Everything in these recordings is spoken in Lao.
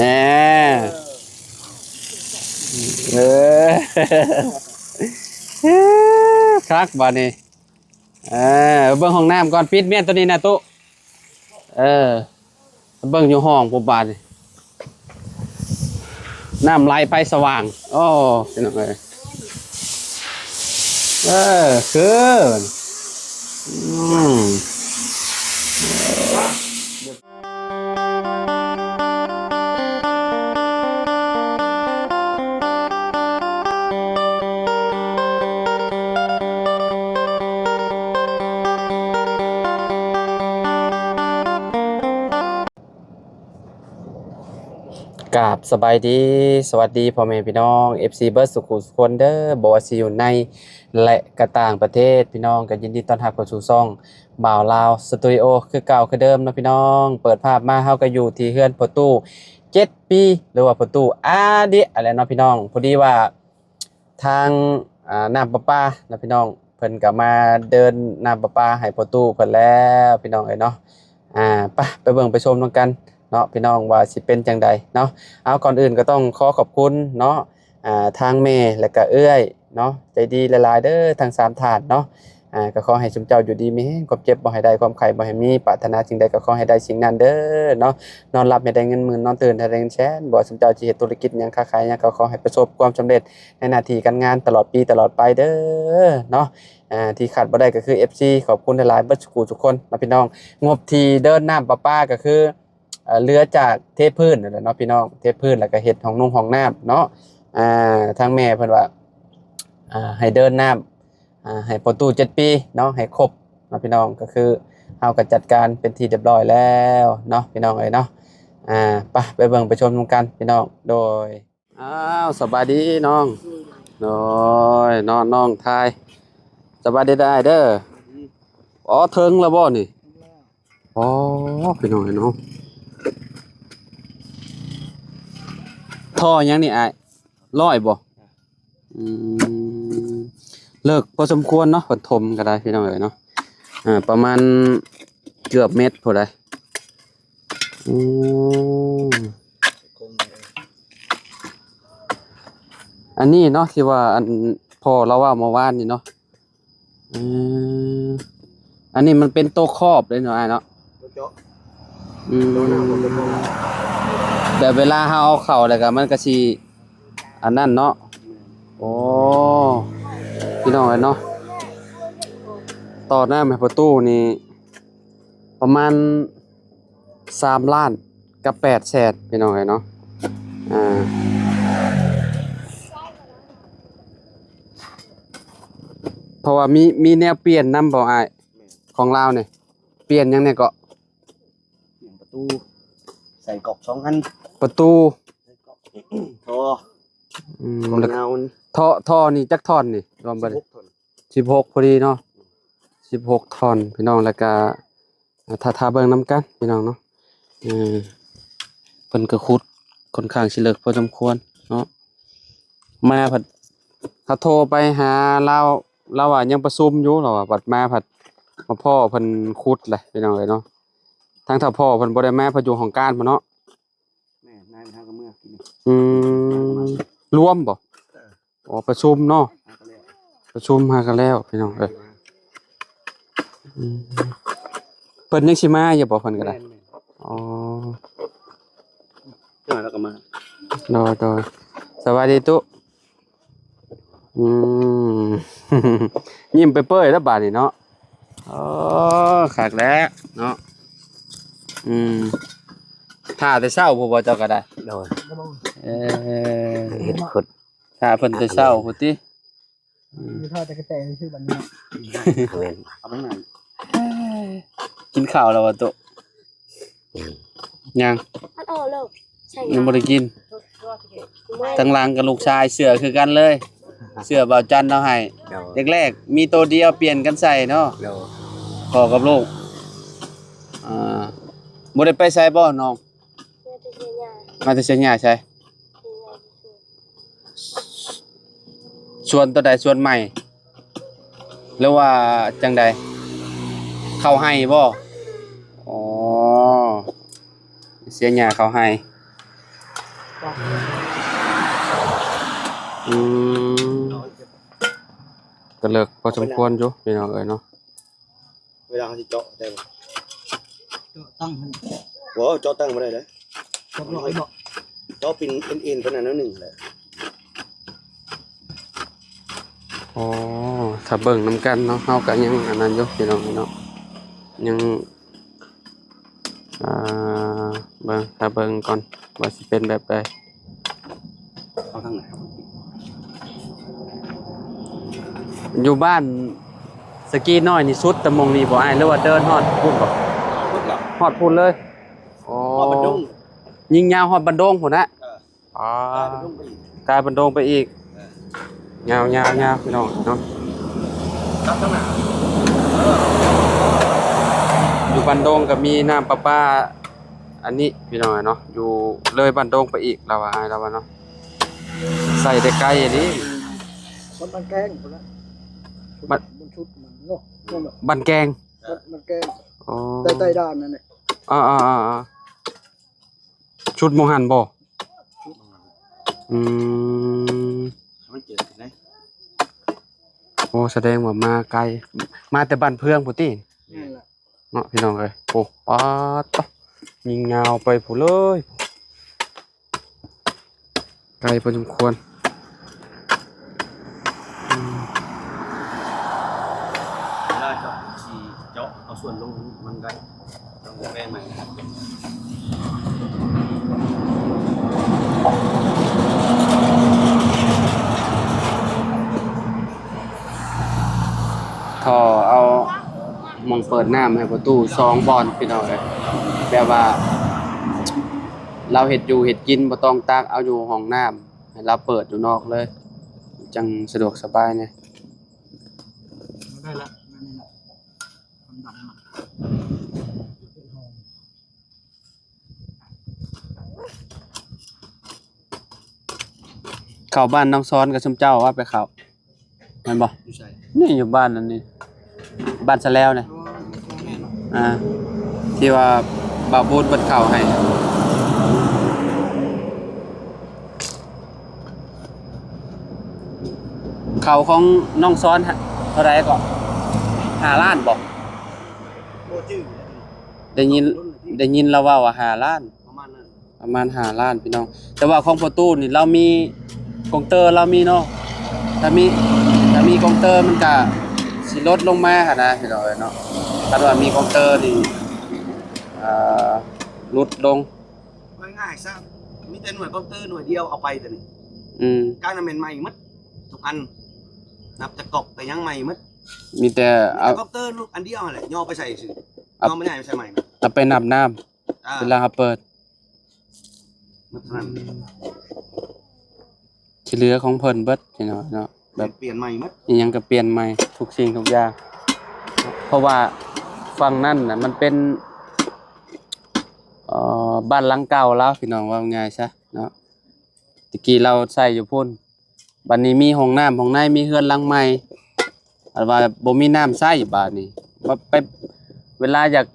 ແນ່ ເອີ ຄັກບາດນີ້. ເອີ ເບິ່ງຫ້ອງນ້ຳກ່ອນ ປິດແມ່ນໂຕນີ້ນະຕຸ. ເອີ ເບິ່ງຢູ່ຫ້ອງພຸ້ນບາດນີ້ ນ້ຳໄຫຼໄຟສະຫວ່າງ. ໂອ້ ພີ່ນ້ອງເອີຍ ເອີ ຄື ອືມ ກາບສະບາຍດີ ສະຫວັດດີພໍ່ແມ່ພີ່ນ້ອງ ເອັຟຊີ ເບິດສູ່ຜູ້ສູ່ຄົນເດີ ບໍ່ວ່າຊິຢູ່ໃນ ແລະ ກະຕ່າງປະເທດ. ພີ່ນ້ອງກໍຍິນດີຕ້ອນຮັບເຂົ້າສູ່ຊ່ອງ ບ່າວລາວສະຕູດິໂອ ຄືເກົ່າຄືເດີມເນາະພີ່ນ້ອງ. ເປີດພາບມາ ເຮົາກໍຢູ່ທີ່ເຮືອນພໍ່ຕູ້ເຈັດປີ ຫຼືວ່າພໍ່ຕູ້ອາດິຫັ້ນແຫຼະເນາະພີ່ນ້ອງ. ພໍດີວ່າທາງ ອ່າ ນ້ຳປະປາເນາະພີ່ນ້ອງ ເພິ່ນກໍມາເດີນນ້ຳປະປາໃຫ້ພໍ່ຕູ້ເພິ່ນແລ້ວ ພີ່ນ້ອງເອີຍເນາະ. ອ່າ ໄປ ໄປເບິ່ງໄປຊົມນຳກັນເນາະພີ່ນ້ອງ ວ່າຊິເປັນຈັ່ງໃດເນາະ. ເອົາ ກ່ອນອື່ນກໍຕ້ອງຂໍຂອບຄຸນເນາະ ອ່າ ທາງແມ່ ແລະ ກະເອື້ອຍເນາະ ໃຈດີຫຼາຍໆເດີ ທັງສາມທ່ານເນາະ. ອ່າ ກໍຂໍໃຫ້ຊຸມເຈົ້າຢູ່ດີມີແຮງ ຄວາມເຈັບບໍ່ໃຫ້ໄດ້ ຄວາມໄຂ້ບໍ່ໃຫ້ມີ ປາດຖະໜາສິ່ງໃດກໍຂໍໃຫ້ໄດ້ສິ່ງນັ້ນເດີເນາະ. ນອນຫຼັບໃຫ້ໄດ້ເງິນໝື່ນ ນອນຕື່ນໃຫ້ໄດ້ເງິນແສນ ບໍ່ວ່າຊຸມເຈົ້າຊິເຮັດທຸລະກິດຫຍັງ ຄ້າຂາຍຫຍັງ ກໍຂໍໃຫ້ປະສົບຄວາມສຳເລັດໃນໜ້າທີ່ການງານຕະຫຼອດປີຕະຫຼອດໄປເດີເນາະ. ອ່າ ທີ່ຂາດບໍ່ໄດ້ກໍຄື ເອັຟຊີ ຂອບຄຸນຫຼາຍໆ ເບິດສູ່ທຸກຄົນເນາະພີ່ນ້ອງ. ງົບທີ່ເດີນນ້ຳປະປາກໍຄື ເອີ ເຫຼືອຈາກເທພື້ນນັ້ນແຫຼະເນາະພີ່ນ້ອງ ເທພື້ນ ແລ້ວກໍເຮັດຫ້ອງນຸ່ງຫ້ອງນ້ຳເນາະ. ອ່າ ທາງແມ່ເພິ່ນວ່າ ອ່າ ໃຫ້ເດີນນ້ຳ ອ່າ ໃຫ້ພໍ່ຕູ້ເຈັດປີເນາະ ໃຫ້ຄົບເນາະພີ່ນ້ອງ. ກໍຄືເຮົາກໍຈັດການເປັນທີ່ຮຽບຮ້ອຍແລ້ວເນາະ ພີ່ນ້ອງເອີຍເນາະ. ອ່າ ໄປ ໄປເບິ່ງໄປຊົມນຳກັນພີ່ນ້ອງ. ໂດຍ ອ້າວ ສະບາຍດີນ້ອງ. ໂດຍ ນ້ອງ ນ້ອງຖ່າຍ ສະບາຍດີເດີອ້າຍເດີ. ອໍ ເຖິງແລ້ວບໍ່ນີ້? ອໍ ພີ່ນ້ອງເອີຍເນາະ ທໍ່ຫຍັງນີ້ອ້າຍ? ຮ້ອຍບໍ່? ອືມ ເລິກພໍສົມຄວນເນາະ ເພິ່ນຖົມກໍໄດ້ພີ່ນ້ອງເອີຍເນາະ. ອ່າ ປະມານເກືອບເມັດພຸ້ນໃດ. ອືມ ອັນນີ້ເນາະ ທີ່ວ່າອັນພໍ່ລາວເວົ້າເມື່ອວານນີ້ເນາະ. ອືມ ອັນນີ້ມັນເປັນໂຕຄອບເດ້ເນາະອ້າຍເນາະ. ໂຕເຈາະ ອືມ ໂຕນ້ຳຂອງເປັນໂຕ ແບບເວລາເຮົາເອົາເຂົ້າແລ້ວກໍມັນກໍຊິອັນນັ້ນເນາະ. ໂອ້ ພີ່ນ້ອງເອີຍເນາະ ຕໍ່ນ້ຳໃຫ້ປະຕູນີ້ ປະມານສາມລ້ານກັບແປດແສນ ພີ່ນ້ອງເອີຍເນາະ. ອ່າ ເພາະວ່າມີ ມີແນວປ່ຽນນຳບໍ່ອ້າຍ? ແມ່ນ ຂອງລາວນີ້ ປ່ຽນຫຍັງແດ່ເກາະ? ປ່ຽນປະຕູ ໃສ່ກອກສອງອັນ ປະຕູ ໃສ່ກອກ ທໍ່ ອືມ ຂອງລາວນີ້ ທໍ່ ທໍ່ນີ້ຈັກທ່ອນນີ້ ລວມເບິດ? ສິບຫົກທ່ອນ ສິບຫົກພໍດີເນາະ ສິບຫົກທ່ອນພີ່ນ້ອງ. ແລ້ວກະ ອ່າ ຖ້າ ຖ້າເບິ່ງນຳກັນພີ່ນ້ອງເນາະ. ເອີ ເພິ່ນກໍຂຸດຄ່ອນຂ້າງຊິເລິກພໍສົມຄວນເນາະ. ມາພັດ ເຮົາໂທໄປຫາລາວ ລາວວ່າຍັງປະຊຸມຢູ່ ລາວວ່າ ບັດມາພັດມາພໍ້ເພິ່ນຂຸດແຫຼະ ພີ່ນ້ອງເອີຍເນາະ. ທາງເຖົ້າພໍ່ເພິ່ນບໍ່ໄດ້ມາ ເພິ່ນຢູ່ຫ້ອງການພຸ້ນເນາະ. ແມ່ນ ນາຍເພິ່ນຫາກໍເມືອກິນນີ້. ອືມ ລວມບໍ່? ເອີ ອໍ ປະຊຸມເນາະ ຫາກໍແລ້ວ ປະຊຸມຫາກໍແລ້ວ ພີ່ນ້ອງເອີຍ. ອືມ ເພິ່ນຍັງຊິມາຢູ່ບໍ່ ເພິ່ນກໍໄດ້? ແມ່ນໆ ອໍ ຈັກໜ່ອຍລາວກໍມາ. ໂດຍ ໂດຍ ສະບາຍດີຕຸ. ອືມ ຍິ້ມເປີຍໆແລ້ວບາດນີ້ເນາະ. ໂອ້ ຄັກແລ້ວເນາະ. ອືມ ຖ້າແຕ່ເຊົ້າພຸ້ນບໍ່ ເຈົ້າກໍໄດ້? ໂດຍ ເອີ ເຮັດຂຸດ ຖ້າເພິ່ນແຕ່ເຊົ້າພຸ້ນຕິ? ອືມ ຢູ່ເທົ່າແຕ່ກະແຕຊື່ບັດນີ້. ແມ່ນ ເອົາໄປໃຫ້ ກິນເຂົ້າແລ້ວບໍ່ຕຸ? ຍັງ ຍັງ ມັນອອກແລ້ວ ຍັງບໍ່ໄດ້ກິນ. ທາງຫຼັງກັບລູກຊາຍເສື້ອຄືກັນເລີຍ ເສື້ອບ່າວຈັນເອົາໃຫ້. ໂດຍ ແລກໆມີໂຕດຽວປ່ຽນກັນໃສ່ເນາະ. ໂດຍ ພໍ່ກັບລູກ. ອ່າ ບໍ່ໄດ້ໄປໃສບໍ່ນ້ອງ? ມາແຕ່ໄສ? ສວນໂຕໃດ? ສວນໃໝ່ ຫຼືວ່າຈັ່ງໃດ? ເຂົ້າໄຮ່ບໍ່? ອໍ ເສຍຫຍ້າເຂົ້າໄຮ່. ອືມ ກໍເລິກພໍສົມຄວນຢູ່ພີ່ນ້ອງເອີຍເນາະ. ເວລາເຮົາຊິເຈາະໄດ້ບໍ່? ເຈາະຕັ້ງຫັ້ນ ບໍ່ ເຈາະຕັ້ງບໍ່ໄດ້ເດ້. ເຈາະຫຼອຍບໍ່? ເຈາະເປັນເອັນໆ ປານນັ້ນໜ້ອຍໜຶ່ງແຫຼະ. ອໍ ຖ້າເບິ່ງນຳກັນເນາະ ເຮົາກໍຍັງອັນນັ້ນຢູ່ພີ່ນ້ອງເນາະ ຍັງ ອ່າ ເບິ່ງ ຖ້າເບິ່ງກ່ອນວ່າຊິເປັນແບບໃດ. ເອົາທາງໃດ? ຢູ່ບ້ານສະກີນ້ອຍນີ້ສຸດແຕ່ໝ່ອງນີ້ບໍ່ອ້າຍ ຫຼືວ່າເດີນຮອດພຸ້ນບໍ່? ຮອດພຸ້ນແລ້ວ ຮອດພຸ້ນເລີຍ. ອໍ ຮອດບັນດົງ ຍິງຍາວຮອດບັນດົງພຸ້ນນະ. ເອີ ອໍ ກາຍບັນດົງໄປອີກ ກາຍບັນດົງໄປອີກ. ເອີ ຍາວໆໆ ພີ່ນ້ອງເນາະ ຕັດທາງໜ້າ. ເອີ ຢູ່ບັນດົງກໍມີນ້ຳປະປາ ອັນນີ້ພີ່ນ້ອງເນາະ ຢູ່ເລີຍບັນດົງໄປອີກ ລາວວ່າ ອ້າຍລາວວ່າເນາະ ໃສ່ໄດ້ໄກອີ່ຫຼີ. ມັນ ມັນແກງພຸ້ນລະ ມັນ ມັນຊຸດມັນເນາະ ມັນແກງ ມັນ ມັນແກງ. ອໍ ໃຕ້ ໃຕ້ດ່ານນັ້ນແຫຼະ. ອໍໆໆ ຊຸດໝ່ອງຫັ້ນບໍ່? ອືມ ມັນເຈີກັນເດ້. ໂອ້ ສະແດງວ່າມາໄກ ມາແຕ່ບ້ານເພື່ອງພຸ້ນຕິ. ແມ່ນລະ ເນາະ ພີ່ນ້ອງເອີຍ. ໂອ້ ປາດ ຍິງຍາວໄປພຸ້ນເລີຍ ໄກພໍສົມຄວນ. ອືມ ເວລາເຈາະ ຊິເຈາະເອົາສ່ວນລົງມັນໄດ້. ທໍ່ເອົາໝ່ອງເປີດນ້ຳໃຫ້ປະຕູສອງບ່ອນ ພີ່ນ້ອງເອີຍ ແບບວ່າລາວເຮັດຢູ່ເຮັດກິນບໍ່ຕ້ອງຕັກເອົາຢູ່ຫ້ອງນ້ຳ ໃຫ້ລາວເປີດຢູ່ນອກເລີຍ ຈັ່ງສະດວກສະບາຍແດ່. ໄດ້ລະ ແມ່ນນີ້ລະ ຄວັນດຳ. ເຂົ້າບ້ານນ້ອງຊອນກັບຊຸມເຈົ້າວ່າໄປເຂົ້າ ແມ່ນບໍ່? ຢູ່ໃສ? ນີ້ຢູ່ບ້ານອັນນີ້ ບ້ານສະແລວນີ້. ອໍ ແມ່ນບໍ່? ອ່າ ທີ່ວ່າບ່າວບູນເພິ່ນເຂົ້າໃຫ້. ເຂົ້າຂອງນ້ອງຊອນເທົ່າໃດເກາະ? ຫ້າລ້ານບໍ່? ບໍ່ຈື່. ໄດ້ຍິນ ໄດ້ຍິນລາວເວົ້າວ່າຫ້າລ້ານ ປະມານນັ້ນ ປະມານຫ້າລ້ານ ພີ່ນ້ອງ. ແຕ່ວ່າຂອງພໍ່ຕູ້ນີ້ລາວມີກົງເຕີ ລາວມີເນາະ ຖ້າມີ ຖ້າມີກົງເຕີມັນກະຊິຫຼຸດລົງມາຫັ້ນນະ ພີ່ນ້ອງເອີຍເນາະ. ຄັນວ່າມີກົງເຕີນີ້ ເອີ ຫຼຸດລົງ ເວົ້າງ່າຍຊະ ມີແຕ່ໜ່ວຍກົງເຕີໜ່ວຍດຽວເອົາໄປ ແຕ່ນີ້ ອືມ ການແມ່ນໃໝ່ໝົດທຸກອັນ ນັບແຕ່ກອກແຕ່ຫຍັງໃໝ່ໝົດ. ມີແຕ່ ມີແຕ່ ເອົາ ກົງເຕີລູກອັນດຽວຫັ້ນແຫຼະ ຍໍໄປໃສ່ຊື່ ເອົາ ຍໍມາຍ້າຍໄປໃສ່ໃໝ່ ເອົາໄປນັບນ້ຳ ອ່າ ເວລາເຮົາເປີດ ໝົດເທົ່ານັ້ນ ທີ່ເຫຼືອຂອງເພິ່ນເບິດ ພີ່ນ້ອງເນາະ. ແບບ ປ່ຽນໃໝ່ໝົດ ອີ່ຫຍັງກໍປ່ຽນໃໝ່ ທຸກສິ່ງທຸກຢ່າງ ເພາະວ່າຝັ່ງນັ້ນນະ ມັນເປັນ ເອີ ບ້ານຫຼັງເກົ່າລາວ ພີ່ນ້ອງ ເວົ້າງ່າຍຊະເນາະ. ແຕ່ກີ້ລາວໃຊ້ຢູ່ພຸ້ນ ບັດນີ້ມີຫ້ອງນ້ຳຫ້ອງໃນ ມີເຮືອນຫຼັງໃໝ່ ອັນວ່າບໍ່ມີນ້ຳໃຊ້ ບາດນີ້ ມາໄປ ເວລາຢາກ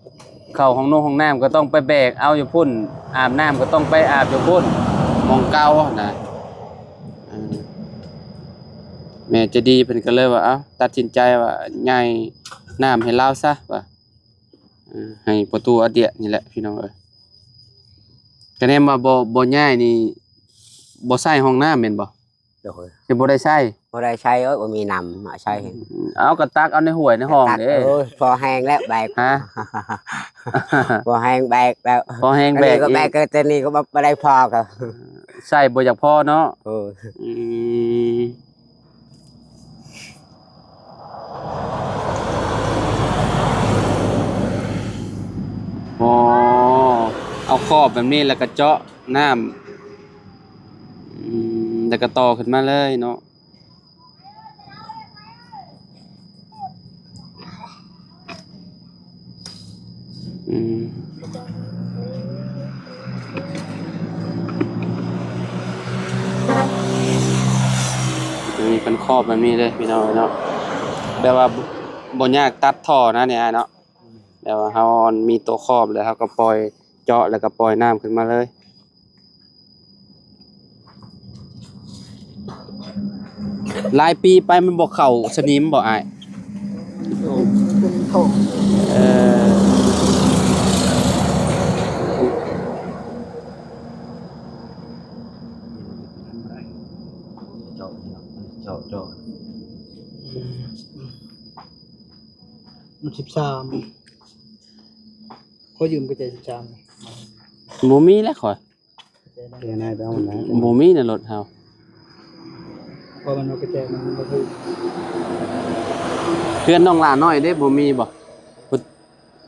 ເຂົ້າຫ້ອງນົງຫ້ອງນ້ຳກໍຕ້ອງໄປແບກເອົາຢູ່ພຸ້ນ ອາບນ້ຳກໍຕ້ອງໄປອາບຢູ່ພຸ້ນ ໝ່ອງເກົ່າຫັ້ນນະ. ເອີ ແມ່ໃຈດີເພິ່ນກໍເລີຍວ່າ ເອົ້າ ຕັດສິນໃຈວ່າຍ້າຍນ້ຳໃຫ້ລາວຊະວ່າ ເອີ ໃຫ້ປະຕູອາດຽນີ້ແຫຼະ ພີ່ນ້ອງເອີຍ. ກະແນມວ່າບໍ່ ບໍ່ຍ້າຍນີ້ ບໍ່ໃຊ້ຫ້ອງນ້ຳແມ່ນບໍ່? ໂດຍ ຊິບໍ່ໄດ້ໃຊ້ ບໍ່ໄດ້ໃຊ້. ໂອ້ຍ ບໍ່ມີນ້ຳມາໃຊ້. ເອົາ ກໍຕັກເອົາໃນຫ້ວຍໃນຮ່ອງເດ້. ໂອ້ຍ ພໍແຮງແລ້ວແບກ ຮະ ພໍແຮງແບກແລ້ວ ພໍແຮງແບກ ອັນນີ້ກໍແບກ ອີກ ກໍຕົວນີ້ກໍບໍ່ ບໍ່ໄດ້ພໍ ກໍໃຊ້ບໍ່ຢາກພໍເນາະ. ເອີ ອືມ ອໍ ເອົາຂອບແບບນີ້ ແລ້ວກໍເຈາະນ້ຳ ອືມ ແລ້ວກໍຕໍ່ຂຶ້ນມາເລີຍເນາະ. ອືມ ນີ້ເປັນຂອບແບບນີ້ເລີຍ ພີ່ນ້ອງເນາະ ແບບວ່າບໍ່ ບໍ່ຍາກຕັດທໍ່ນະນີ້ອ້າຍເນາະ. ແບບວ່າເຮົາມີຕົວຂອບແລ້ວ ເຮົາກໍປ່ອຍເຈາະ ແລ້ວກໍປ່ອຍນ້ຳຂຶ້ນມາເລີຍ. ຫຼາຍປີໄປມັນບໍ່ເຂົ້າສະໜິມບໍ່ອ້າຍ? ເອີ ເຈາະ ເຈາະ ເຈາະ ມັນສິບສາມ ຂໍຢືມກະແຈສິບສາມ ບໍ່ມີແລ້ວຂ້ອຍ ແກນາຍໄປເອົານະ ບໍ່ມີໃນລົດເຮົາ ເພາະມັນເອົາກະແຈມັນບໍ່ຖືກ ເຮືອນນ້ອງຫຼ້ານ້ອຍເດ້ ບໍ່ມີບໍ່?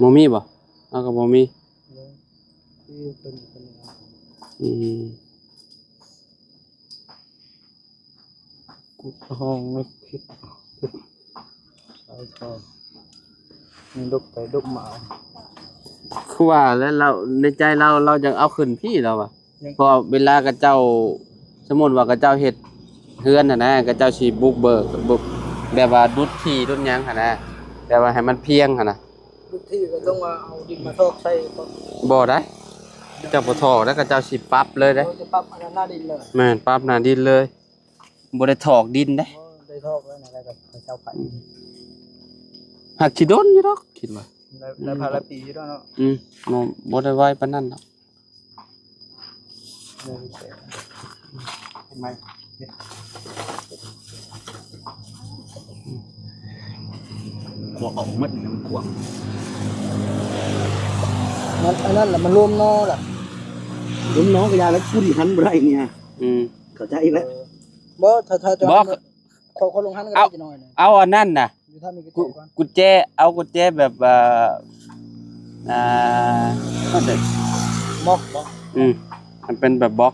ບໍ່ມີບໍ່? ເຮົາກໍບໍ່ມີ ອືມ. ກຸດຫ້ອງໃນຄລິບ ສາຍທໍ່ ມັນດົກໄປດົກມາ ຄືວ່າແລ້ວ ລາວ ໃນໃຈລາວ ລາວຢາກເອົາຂຶ້ນພີ້ລາວວ່າ ຍັງ ເພາະເວລາເຂົາເຈົ້າ ສົມມຸດວ່າເຂົາເຈົ້າເຮັດເຮືອນຫັ້ນນະ ເຂົາເຈົ້າຊິບຸກເບີກ ບຸກ ແບບວ່າດຸດທີ່ດຸດຫຍັງຫັ້ນນະ ແບບວ່າໃຫ້ມັນພຽງຫັ້ນນະ ທຸກທີ່ກໍຕ້ອງວ່າເອົາດິນມາຖອກໃສ່ ບໍ່ໄດ້ ເຈົ້າບໍ່ຖອກແລ້ວ ເຂົາເຈົ້າຊິປັບເລີຍເດ້ ເຂົາຈະປັບອັນນັ້ນໜ້າດິນເລີຍ ແມ່ນ ປັບໜ້າດິນເລີຍ ບໍ່ໄດ້ຖອກດິນເດ້ ບໍ່ໄດ້ຖອກແລ້ວນະ ແລ້ວກໍເຂົາເຈົ້າໄປ ຫາກຊິດົນຢູ່ດອກ ຄິດວ່າ ໄດ້ ໄດ້ພາລະປີຢູ່ດອກເນາະ ອືມ ບໍ່ ບໍ່ໄດ້ໄວປານນັ້ນດອກ. ເຮັດໃໝ່ ເຮັດ ຂວກອອກໝົດນີ້ ມັນຂວາງ ມັນອັນນັ້ນລະ ມັນລວມໜໍ່ລະ ລວມໜໍ່ກໍຢ່າລະ ກູຊິຫັນບໍ່ໄດ້ນີ້ ອືມ ເຂົ້າໃຈລະ ເອີ ບໍ່ ຖ້າ ຖ້າຈະ ບໍ່ ເອົາ ເອົາອັນນັ້ນນະ ຢູ່ຖ້າມີກຸນແຈກ່ອນ ກຸນແຈ ເອົາກຸນແຈແບບວ່າ ອ່າ ບອກບໍ ອືມ ມັນເປັນແບບບອກ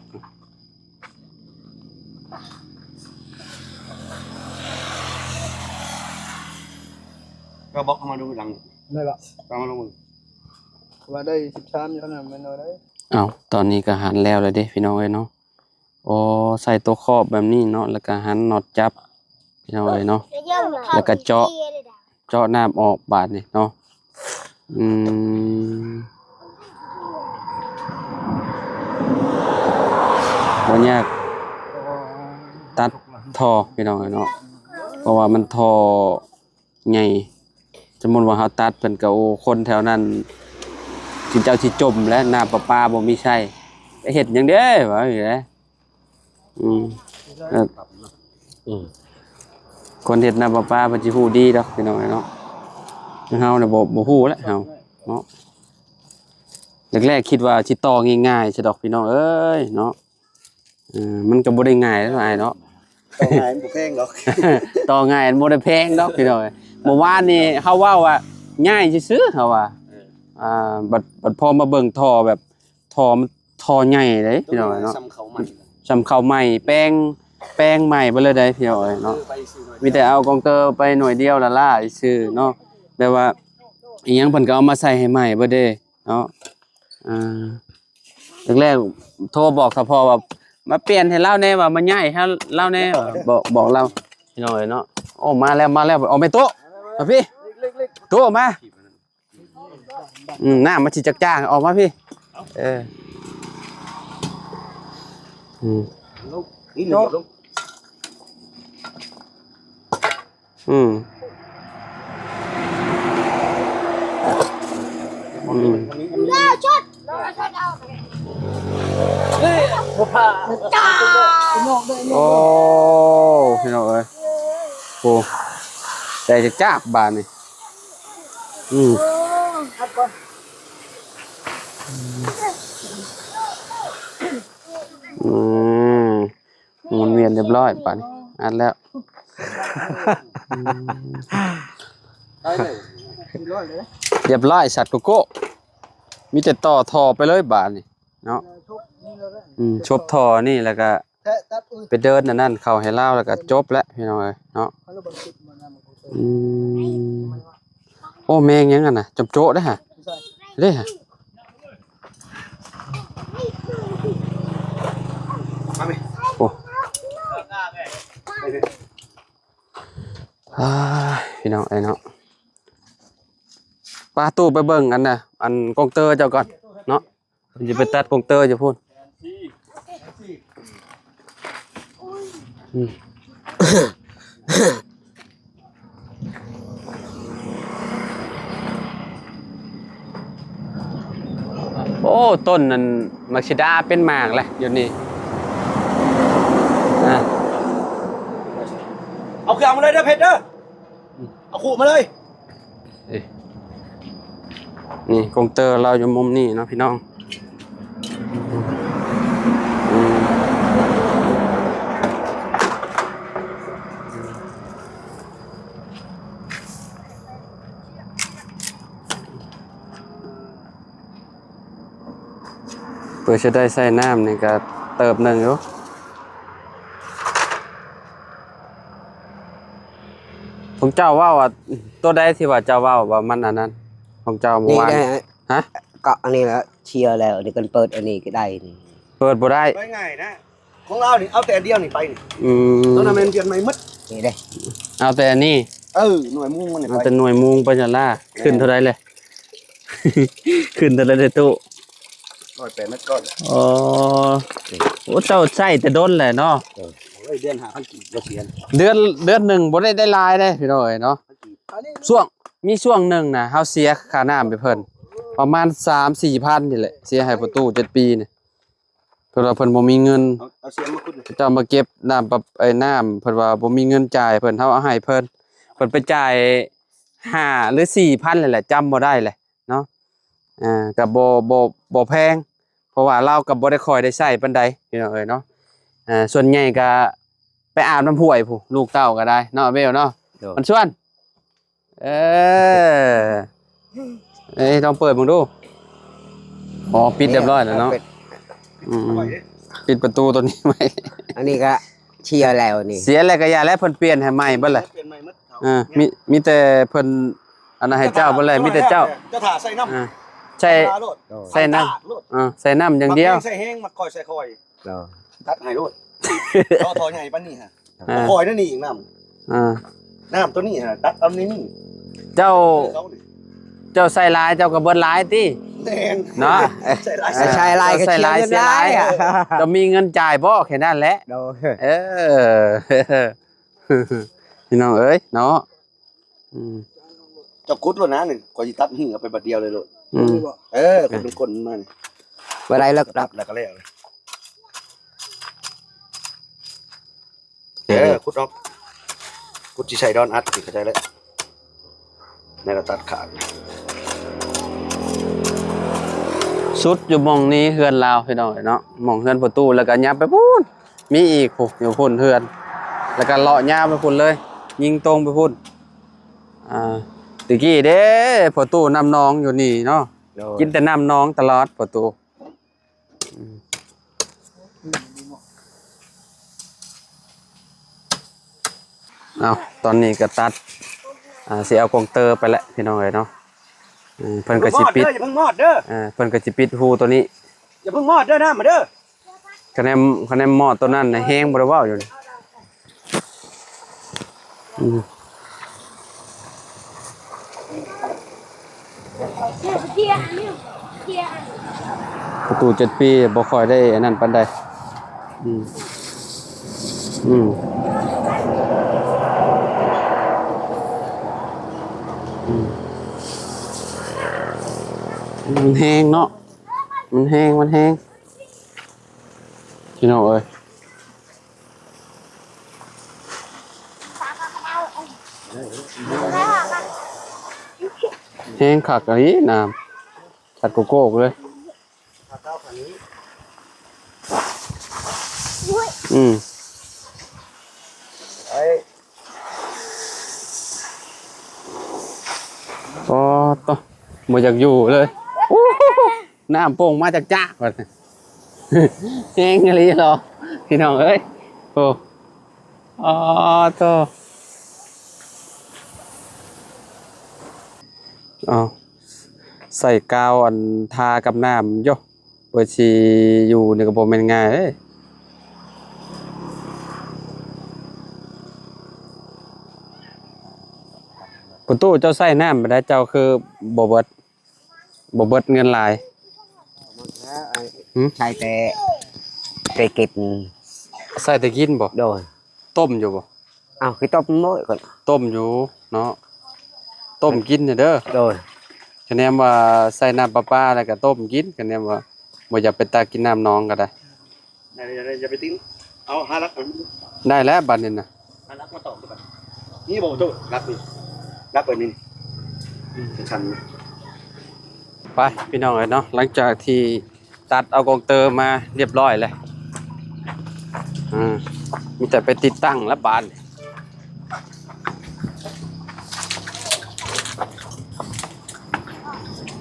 ກໍບອກເຂົ້າມາດູຫຼັງ ໄດ້ລະ ເອົາມາລົງເບິ່ງ ວ່າໄດ້ສິບສາມຢູ່ຫັ້ນນະ ແມ່ນບໍ່ໄດ້ ເອົ້າ ຕອນນີ້ກໍຫັນແລ້ວລະເດ້ ພີ່ນ້ອງເອີຍເນາະ. ໂອ້ ໃສ່ຕົວຂອບແບບນີ້ເນາະ ແລ້ວກະຫັນນັອດຈັບ ພີ່ນ້ອງເອີຍເນາະ ແລ້ວກະເຈາະ ເຈາະນ້ຳອອກບາດນີ້ເນາະ ອືມ ບໍ່ຍາກຕັດທໍ່ ພີ່ນ້ອງເອີຍເນາະ ເພາະວ່າມັນທໍ່ ໃຫຍ່ ສົມມຸດວ່າເຮົາຕັດເພິ່ນກໍ ໂອ້ ຄົນແຖວນັ້ນ ເຂົາເຈົ້າຊິຈົມແຫຼະ ນ້ຳປະປາບໍ່ມີໃຊ້ ໄປເຮັດຫຍັງເດ້ ວ່າຢູ່ເດ້ ອືມ ເອີ ອືມ ຄົນເຮັດນ້ຳປະປາເພິ່ນຊິຮູ້ດີດອກ ພີ່ນ້ອງເນາະ ເຮົານີ້ບໍ່ ບໍ່ຮູ້ແຫຼະເຮົາເນາະ ແລກໆຄິດວ່າຊິຕໍ່ງ່າຍໆຊະດອກ ພີ່ນ້ອງເອີຍເນາະ. ເອີ ມັນກໍບໍ່ໄດ້ງ່າຍເນາະ ອ້າຍເນາະ ຕໍ່ງ່າຍມັນບໍ່ແພງດອກ ຕໍ່ງ່າຍມັນບໍ່ໄດ້ແພງດອກ ພີ່ນ້ອງເອີຍ ເມື່ອວານນີ້ເຮົາເວົ້າວ່າງ່າຍຊື່ໆ ເຮົາວ່າ ເອີ ອ່າ ບັດ ບັດພໍມາເບິ່ງທໍ່ແບບ ທໍ່ມັນ ທໍ່ໃຫຍ່ເດ້ ພີ່ນ້ອງເອີຍເນາະ ສ່ຳເຂົ້າໃໝ່ ສ່ຳເຂົ້າໃໝ່ ແປງ ແປງໃໝ່ເບິດເລີຍເດ້ ພີ່ນ້ອງເອີຍເນາະ ມີແຕ່ເອົາກອງເຕີໄປໜ່ວຍດຽວລ້າໆຊື່ເນາະ ແບບວ່າອີ່ຫຍັງເພິ່ນກໍເອົາມາໃສ່ໃຫ້ໃໝ່ເບິດເດ້ເນາະ ອ່າ ແລກໆໂທບອກສະເພາະວ່າ ມາປ່ຽນໃຫ້ລາວແດ່ ວ່າມາຍ້າຍໃຫ້ລາວແດ່ ບອກ ບອກລາວ ພີ່ນ້ອງເອີຍເນາະ ໂອ້ ມາແລ້ວ ມາແລ້ວ ອອກໄປໂຕ ມາພີ້ ໂຕ ມາ ອືມ ນ້ຳມັນຊິຈາງໆ ອອກມາພີ້ ເອີ ອືມ ອືມ ອືມ ໂອ້ ພີ່ນ້ອງເອີຍ ໂອ້ ແຕກຈາກບາດນີ້ ອືມ ອືມ ໝູນວຽນຮຽບຮ້ອຍບາດນີ້ ອັດແລ້ວ ອືມ ໄດ້ເລີຍ ຮຽບຮ້ອຍເລີຍ ຮຽບຮ້ອຍ ສັດໂກໂກ້ ມີແຕ່ຕໍ່ທໍ່ໄປເລີຍບາດນີ້ເນາະ ເອີ ຈົບນີ້ແລ້ວແຫຼະ ອືມ ຈົບທໍ່ນີ້ ແລ້ວກະ ແທະຕັດ ໄປເດີນອັນນັ້ນເຂົ້າໃຫ້ລາວ ແລ້ວກະຈົບແລ້ວ ພີ່ນ້ອງເອີຍເນາະ ເຮົາລະເບິ່ງຄລິບມັນນະ ມັນກໍເຄີຍ ອືມ ໂອ້ ແມງຫຍັງຫັ້ນນະ ຈຳໂຈະເດ້ຫະ ໃສ່ ເດ້ຫະ ມາແມ່ ໂອ້ ອ່າ ພີ່ນ້ອງເອີຍເນາະ ປາຕູ້ໄປເບິ່ງອັນນະ ອັນກອງເຕີເຈົ້າກ່ອນເນາະ ເພິ່ນຊິໄປຕັດກອງເຕີຢູ່ພຸ້ນ ອືມ ໂອ້ ຕົ້ນນັ້ນໝາກສີດາເປັນໝາກແຫຼະຢູ່ນີ້ ອາ ເອົາເຄື່ອງມາເລີຍເດີເພັດເດີ ເອົາຄຸມາເລີຍ. ເອີ ນີ້ກົງເຕີລາວຢູ່ມຸມນີ້ເນາະພີ່ນ້ອງ ອືມ ເພື່ອຈະໄດ້ໃສ່ນ້ຳນີ້ກະເຕີບໜຶ່ງຢູ່. ຂອງເຈົ້າເວົ້າວ່າ ຕົວໃດທີ່ວ່າເຈົ້າເວົ້າວ່າມັນອັນນັ້ນ ຂອງເຈົ້າເມື່ອວານ? ນີ້ໄດ້ ຮະ? ເກາະອັນນີ້ລະ ເຊຍແລ້ວ ນີ້ກັນເປີດອັນນີ້ກໍໄດ້ນີ້ ເປີດບໍ່ໄດ້ ໄດ້ງ່າຍນະ ຂອງລາວນີ້ເອົາແຕ່ອັນດຽວນີ້ໄປນີ້ ອືມ ຕົວນັ້ນແມ່ນປ່ຽນໃໝ່ໝົດ ນີ້ເດ້ ເອົາແຕ່ອັນນີ້ ເອີ ໜ່ວຍມຸງມັນນີ້ ເອົາແຕ່ໜ່ວຍມຸງໄປຊັ້ນລະ ຂຶ້ນເທົ່າໃດແຫຼະ? ຂຶ້ນເທົ່າໃດເດ້ຕູ້? ຮ້ອຍແປດແມັດກ້ອນ ອໍ ໂອ້ ເຈົ້າໃຊ້ແຕ່ດົນແຫຼະເນາະ ເອີ ໂອ້ຍ ເດືອນຫ້າພັນກີບບໍ່ເສຍ ເດືອນ ເດືອນໜຶ່ງບໍ່ໄດ້ ໄດ້ຫຼາຍເດ້ພີ່ນ້ອງເອີຍເນາະ ຊ່ວງ ມີຊ່ວງໜຶ່ງນະ ເຮົາເສຍຄ່ານ້ຳໃຫ້ເພິ່ນປະມານສາມສີ່ພັນນີ້ແຫຼະ ເສຍໃຫ້ພໍ່ຕູ້ເຈັດປີນີ້ ເພິ່ນວ່າເພິ່ນບໍ່ມີເງິນ ເອົາ ເອົາສຽມມາຂຸດ ເຈົ້າມາເກັບນ້ຳປະ ໄອ້ນ້ຳ ເພິ່ນວ່າບໍ່ມີເງິນຈ່າຍເພິ່ນ ເຮົາເອົາໃຫ້ເພິ່ນ ເພິ່ນໄປຈ່າຍຫ້າຫຼືສີ່ພັນນີ້ແຫຼະ ຈຳບໍ່ໄດ້ແຫຼະເນາະ ອ່າ ກໍບໍ່ ບໍ່ ບໍ່ແພງ ເພາະວ່າລາວກໍບໍ່ໄດ້ຄ່ອຍໄດ້ໃຊ້ປານໃດ ພີ່ນ້ອງເອີຍເນາະ ອ່າ ສ່ວນໃຫຍ່ກໍໄປອາບນ້ຳຫ້ວຍພຸ້ນ ລູກເຕົ້າກໍໄດ້ເນາະ ເວວເນາະ ໂດຍ ມັນຊວນ ເອີ ເອີ ລອງເປີດເບິ່ງດູ ອໍ ປິດຮຽບຮ້ອຍແລ້ວເນາະ ເອົາປິດ ອືມ ປິດປະຕູຕົວນີ້ໄວ້ ອັນນີ້ກໍເສຍແລ້ວນີ້ ເສຍແລ້ວກໍຢ່າແລ້ວ ເພິ່ນປ່ຽນໃຫ້ໃໝ່ເບິດແຫຼະ ປ່ຽນໃໝ່ໝົດ ເອີ ມີ ມີແຕ່ເພິ່ນອັນນັ້ນໃຫ້ເຈົ້າເບິດແຫຼະ ມີແຕ່ເຈົ້າ ເຈົ້າຖ້າໃສ່ນ້ຳ ອ່າ ໃສ່ ໃສ່ນ້ຳ ໂດຍ ໃສ່ນ້ຳ ອ່າ ໃສ່ນ້ຳຢ່າງດຽວ ບໍ່ແມ່ນໃສ່ແຮງ ມັກຄ່ອຍໃສ່ຄ່ອຍ ເນາະ ຕັດໃຫ້ໂລດ ທໍ່ ທໍ່ໃຫຍ່ປານນີ້ຮະ ອ່າ ຄ່ອຍນັ້ນນີ້ອີກນ້ຳ ອ່າ ນ້ຳຕົວນີ້ຮະ ຕັດເອົາໃນນີ້ ເຈົ້າ ເຈົ້າໃສ່ຫຼາຍ ເຈົ້າກໍເບິດຫຼາຍຕິ ແມ່ນ ເນາະ ໃສ່ຫຼາຍ ໃສ່ຫຼາຍກໍເສຍເງິນຫຼາຍ ເຈົ້າມີເງິນຈ່າຍບໍ່ ແຄ່ນັ້ນແຫຼະ ໂດຍ ເອີ ພີ່ນ້ອງເອີຍເນາະ ອືມ ເຈົ້າຂຸດໂລດນະ ຂ້ອຍຊິຕັດຫີ້ເອົາໄປບາດດຽວເລີຍໂລດ ອືມ ເອີ ຂຸດເປັນກົ້ນມານີ້ ບໍ່ໄດ້ເລີກຕັດແລ້ວກໍແລ້ວ ເອີ ເອີ ຂຸດອອກ ຂຸດຊິໃສ່ດອນອັດ ຊິເຂົ້າໃຈແລ້ວ ແລ້ວກໍຕັດຂາດ ສຸດຢູ່ໝ່ອງນີ້ເຮືອນລາວ ພີ່ນ້ອງເອີຍເນາະ ໝ່ອງເຮືອນພໍ່ຕູ້ ແລ້ວກໍຫຍັບໄປພຸ້ນ ມີອີກພຸ້ນ ຢູ່ພຸ້ນເຮືອນ ແລ້ວກໍເລາະຍາວໄປພຸ້ນເລີຍ ຍິງຕົງໄປພຸ້ນ ອ່າ ແຕ່ກີ້ເດ້ ພໍ່ຕູ້ນ້ຳໜອງຢູ່ນີ້ເນາະ ໂດຍ ກິນແຕ່ນ້ຳໜອງຕະຫຼອດພໍ່ຕູ້ ເອົາ ຕອນນີ້ກໍຕັດ ອ່າ ຊິເອົາກົງເຕີໄປແຫຼະ ພີ່ນ້ອງເອີຍເນາະ ເອີ ເພິ່ນກໍຊິປິດ ຢ່າເພິ່ງມອດເດີ ເອີ ເພິ່ນກໍຊິປິດຮູຕົວນີ້ ຢ່າເພິ່ງມອດເດີ ນ້ຳມາເດີ ຄະແນນ ຄະແນນມອດຕົວນັ້ນນະ ແຮງບໍ່ໄດ້ເວົ້າຢູ່ນີ້ ອືມ ປະຕູເຈັດປີບໍ່ຄ່ອຍໄດ້ອັນນັ້ນປານໃດ ອືມ ອືມ ອືມ ມັນແຮງເນາະ ມັນແຮງ ມັນແຮງ ພີ່ນ້ອງເອີຍ ແຮງຄັກອີ່ຫຼີນ້ຳ ຊັດໂກໂກ້ເລີຍ ອືມ ໂອ້ໂຕ ບໍ່ຢາກຢູ່ເລີຍ ໂອ້ ນ້ຳໂປ່ງມາຈາກໆ ແຮງອີ່ຫຼີເນາະ ພີ່ນ້ອງເອີຍ ໂອ້ ອໍໂຕ ເອົາ ໃສ່ກາວອັນທາກັບນ້ຳຢູ່ ເພື່ອຊິຢູ່ນີ້ກໍບໍ່ແມ່ນງ່າຍເດ້ ປະຕູ ເຈົ້າໃຊ້ນ້ຳປານໃດ ເຈົ້າຄືບໍ່ເບິດ ບໍ່ເບິດເງິນຫຼາຍ ຫືມ ໃຊ້ແຕ່ ແຕ່ກິນ ໃຊ້ແຕ່ກິນບໍ່? ໂດຍ ຕົ້ມຢູ່ບໍ່? ເອົາ ຄືຕົ້ມໝົດກ່ອນ ຕົ້ມຢູ່ເນາະ ຕົ້ມກິນເດີ. ໂດຍ ຄະແນນວ່າໃສ່ນ້ຳປະປາແລ້ວກໍຕົ້ມກິນ ຄະແນນວ່າບໍ່ຢາກໄປຕັກກິນນ້ຳໜອງກໍໄດ້. ໄດ້ ຢ່າໄປຕິງ ເອົາ ຫາຫຼັກ ໄດ້ແລ້ວບັດນີ້ນະ ຫາຫຼັກມາຕອກ ນີ້ບໍ່ໂຕຫຼັກນີ້ ຫຼັກໄປນີ້ ຊັນໆ. ໄປພີ່ນ້ອງເອີຍເນາະ ຫຼັງຈາກທີ່ຕັດເອົາກອງເຕີມາຮຽບຮ້ອຍແລ້ວ ອ່າ ມີແຕ່ໄປຕິດຕັ້ງແລ້ວບາດນີ້.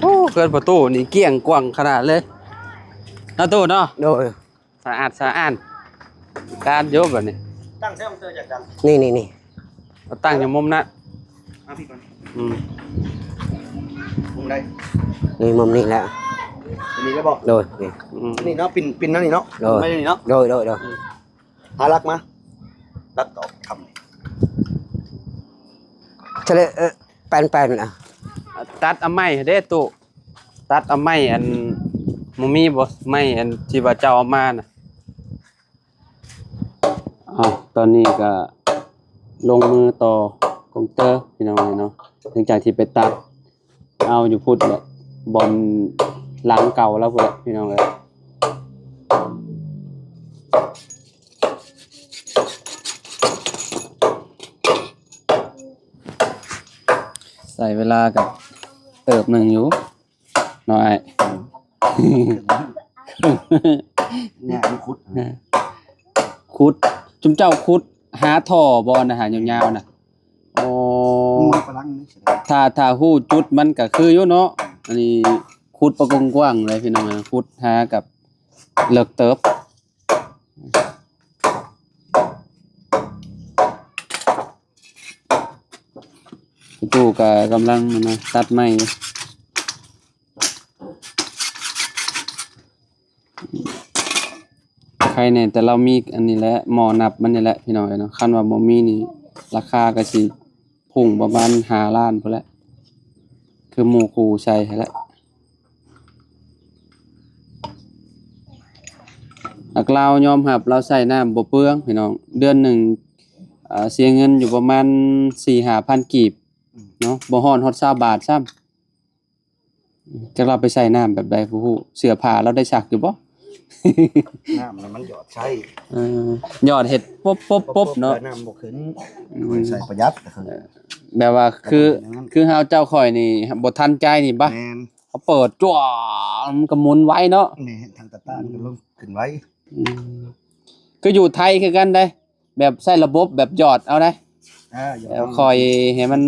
ໂອ້ ເຮືອນພໍ່ຕູ້ນີ້ກ້ຽງກວ້າງຂະໜາດເລີຍເນາະຕູ້ເນາະ. ໂດຍ ສະອາດສະອ້ານ ການຢູ່ບັດນີ້ ຕັ້ງໃສ່ຂອງເຕີຈາກກັນ ນີ້ໆໆ ເອົາຕັ້ງຢູ່ມຸມນັ້ນ ມາພີ້ກ່ອນ ອືມ ມຸມໃດ ນີ້ມຸມນີ້ແຫຼະ ນີ້ໄດ້ບໍ່? ໂດຍ ນີ້ ອືມ ນີ້ເນາະ ປິ່ນ ປິ່ນນັ້ນນີ້ເນາະ ໂດຍ ໄວ້ນີ້ເນາະ ໂດຍໆໆ ອືມ ຫາຫຼັກມາ ຫຼັກຕອກທຳ ສະເລະ ເອີ ແປນໆ ອະ ຕັດເອົາໄມ້ເດ້ຕູ້ ຕັດເອົາໄມ້ອັນ ບໍ່ມີບໍ່ ໄມ້ອັນທີ່ວ່າເຈົ້າເອົາມານະ. ເອົາ ຕອນນີ້ກະລົງມືຕໍ່ກອງເຕີພີ່ນ້ອງເອີຍເນາະ ຫຼັງຈາກທີ່ໄປຕັດເອົາຢູ່ພຸ້ນແຫຼະ ບ່ອນຫຼັງເກົ່າລາວພຸ້ນແຫຼະພີ່ນ້ອງເອີຍ. ໃຊ້ເວລາກໍເຕີບໜຶ່ງຢູ່ເນາະອ້າຍ ຍາກຢູ່ຂຸດ ຂຸດ ຈຸມເຈົ້າຂຸດຫາທໍ່ບໍ່ນະ ຫາຍາວໆນະ? ໂອ້ ມັນກຳລັງນີ້ ຖ້າ ຖ້າຮູ້ຈຸດມັນກໍຄືຢູ່ເນາະ ອັນນີ້ຂຸດປະກວ້າງໆເລີຍພີ່ນ້ອງ ຂຸດຫາກັບເລິກເຕີບ. ຕູ້ກໍກຳລັງ ອັນນະ ຕັດໄມ້ ໄຄແນ່ ແຕ່ລາວມີອັນນີ້ແຫຼະ ໝໍ້ນັບມັນນີ້ແຫຼະພີ່ນ້ອງເອີຍເນາະ ຄັນວ່າບໍ່ມີນີ້ ລາຄາກໍຊິ ພຸ້ງປະມານຫ້າລ້ານພຸ້ນແຫຼະ ຄືໝູ່ຄູ່ໃສ່ຫັ້ນແຫຼະ. ອັກລາວຍອມຮັບ ລາວໃຊ້ນ້ຳບໍ່ເປືອງພີ່ນ້ອງ ເດືອນໜຶ່ງ ເສຍເງິນຢູ່ປະມານສີ່ຫ້າພັນກີບເນາະ ບໍ່ຮອດຮອດຊາວບາດຊ້ຳ. ຈັກລາວໄປໃສ່ນ້ຳແບບໃດບໍ່ຮູ້ ເສື້ອຜ້າລາວໄດ້ຊັກຢູ່ບໍ່? ນ້ຳນະມັນຫຍອດໃສ່ ເອີ ຫຍອດເຮັດປົບໆໆເນາະ ນ້ຳບໍ່ຂຶ້ນ ອືມ ໃສ່ປະຢັດ ແບບວ່າຄື ຄືເຮົາເຈົ້າຂ້ອຍນີ້ບໍ່ທັນໃຈນີ້ບະ ແມ່ນ ເຂົາເປີດຈ້ວງ ມັນກໍໝູນໄວເນາະ ແມ່ນ ທາງຕາຕ້ານກໍລົງຂຶ້ນໄວ ອືມ ຄືຢູ່ໄທຄືກັນເດ້ ແບບໃຊ້ລະບົບແບບຫຍອດເອົາໄດ໋ ເອີ ຫຍອດເອົາ ຄ່ອຍໃຫ້ມັນ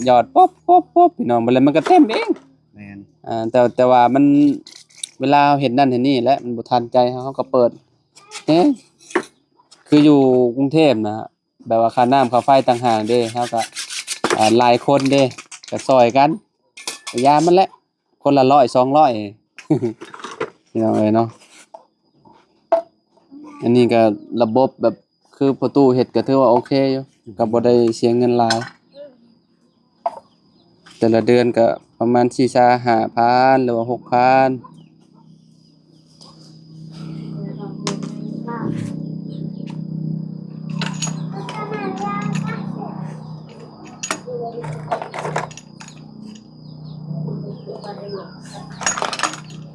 ຫຍອດປົບໆໆ ພີ່ນ້ອງ ບາດແລ້ວມັນກໍເຕັມເອງ ແມ່ນ ເອີ ແຕ່ ແຕ່ວ່າມັນ ເວລາເຮົາເຮັດນັ້ນເຮັດນີ້ແຫຼະ ມັນບໍ່ທັນໃຈເຮົາ ເຮົາກໍເປີດແຮງ ຄືຢູ່ກຸງເທບນະ ແບບວ່າຄ່ານ້ຳຄ່າໄຟຕ່າງຫາກເດ້ ເຮົາກໍ ອ່າ ຫຼາຍຄົນເດ້ ກໍຊ່ອຍກັນ ກໍຢ່າມັນແຫຼະ ຄົນລະຮ້ອຍສອງຮ້ອຍ ພີ່ນ້ອງເອີຍເນາະ ອັນນີ້ກໍລະບົບແບບຄືພໍ່ຕູ້ເຮັດກໍຖືວ່າໂອເຄຢູ່ ກໍບໍ່ໄດ້ເສຍເງິນຫຼາຍ ແຕ່ລະເດືອນກໍປະມານສີ່ຫ້າພັນ ຫຼືວ່າຫົກພັນ.